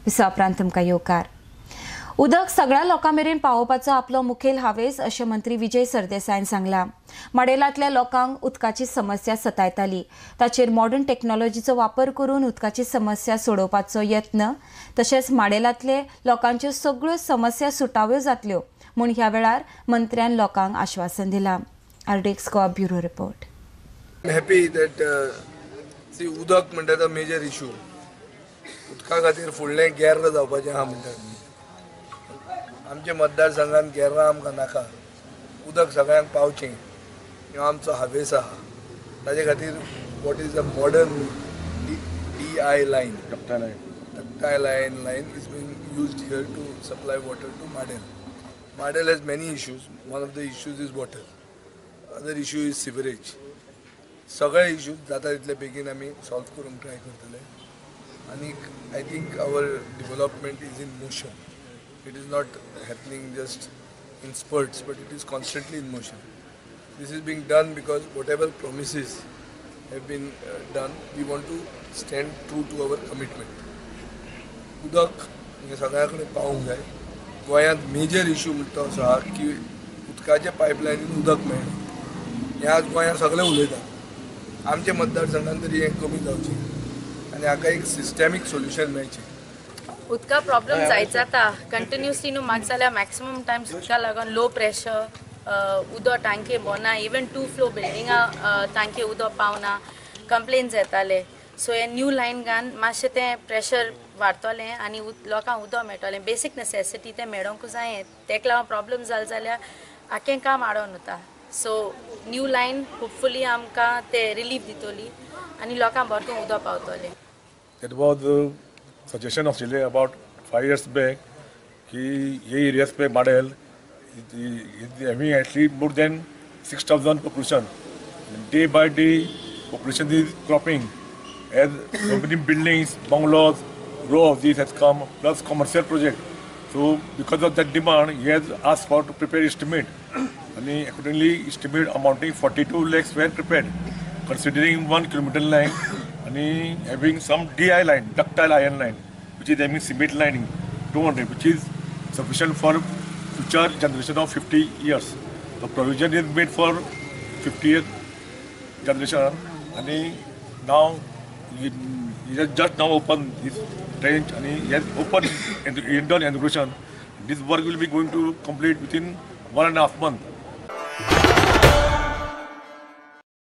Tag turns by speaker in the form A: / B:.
A: विसवा उपरांत तुमकां येवकार. उदक सगळ्या लोकां मेरेन पावोवपाचो आपलो मुखेल हावेस अशें मंत्री विजय सरदेसायान सांगलां. माडेलांतल्या लोकांक उदकाची समस्या सतायताली, ताचेर मॉडर्न टेक्नॉलॉजीचो वापर करून उदकाची समस्या सोडोवपाचो यत्न तशेंच माडेलांतले लोकांच्यो सगळ्यो समस्या सुटाव्यो जातल्यो म्हूण ह्या वेळार मंत्र्यान लोकांक आश्वासन दिलां. RDX Goa bureau report.
B: Happy that see उदक म्हणटा तो मेजर इशू. उदका खातीर फुडलें गेर्र जावपाचें आहा म्हणटात. आमच्या मतदारसंघात गेर्रां आमकां नाका, उदक सगळ्यांक पावचें ह्यो आमचो हावेस आहा. ताजे खातीर what is a modern DI line, ductile iron line is being used here to supply water to Madel. Madel has many issues. One of the issues is water, other issue is sewerage. सगळे issues जाता तितले बेगीन आमी solve करूंक try करतले. आनी I think our development is in motion. It is not happening just in spurts, but it is constantly in motion. This is being done because whatever promises have been done, we want to stand true to our commitment. उदक हें सगळ्या कडेन पावूंक जाय. गोंयांत major issue म्हणटा तो असो आहा की उदकाच्या पायपलायनीन उदक मेळना. हें आज गोंयांत सगळे उलयतात. आमच्या मतदारसंघान तरी हें कमी जावचें आनी हाका एक सिस्टॅमीक सोल्युशन मेळचें.
C: उदका प्रॉब्लम जायत जाता कंटिन्युअसली न्हू. म्हाका जाल्यार मॅक्सिमम टायम्स उदका लागून लो प्रेशर, उदक टांकये भरना, इवन 2 फ्लोर बिल्डिंगा टांकये उदक पावना, कंप्लेन्स येताले. सो हे न्यू लायन घान मातशें तें प्रेशर वाडटलें आनी लोकांक उदक मेळटलें. बेसीक नेसेसिटी तें मेळोंक जाय. तेका लागून प्रॉब्लम जालें जाल्यार आख्खें काम आडोन वता. सो न्यू लायन होपफुली आमकां तें रिलीफ दितली आनी लोकांक भरपूर उदक पावतलें.
D: It was suggestion आशिल्लें about 5 years back की हे areas pay Madel having at least more than 6,000 population. Day by day population is cropping as so many buildings, bungalows, row of these has come, plus commercial project. So because of that demand, he has asked for to prepare estimate. And accordingly, estimate amounting 42 lakhs were prepared, considering 1 kilometer line and having some DI line, ductile iron line, which is having cement lining 200, which is sufficient for future generation of 50 years. The provision is made for 50 year generation, and now he has just now opened his trench and he has opened indoor inauguration. This work will be going to complete within 1.5 months.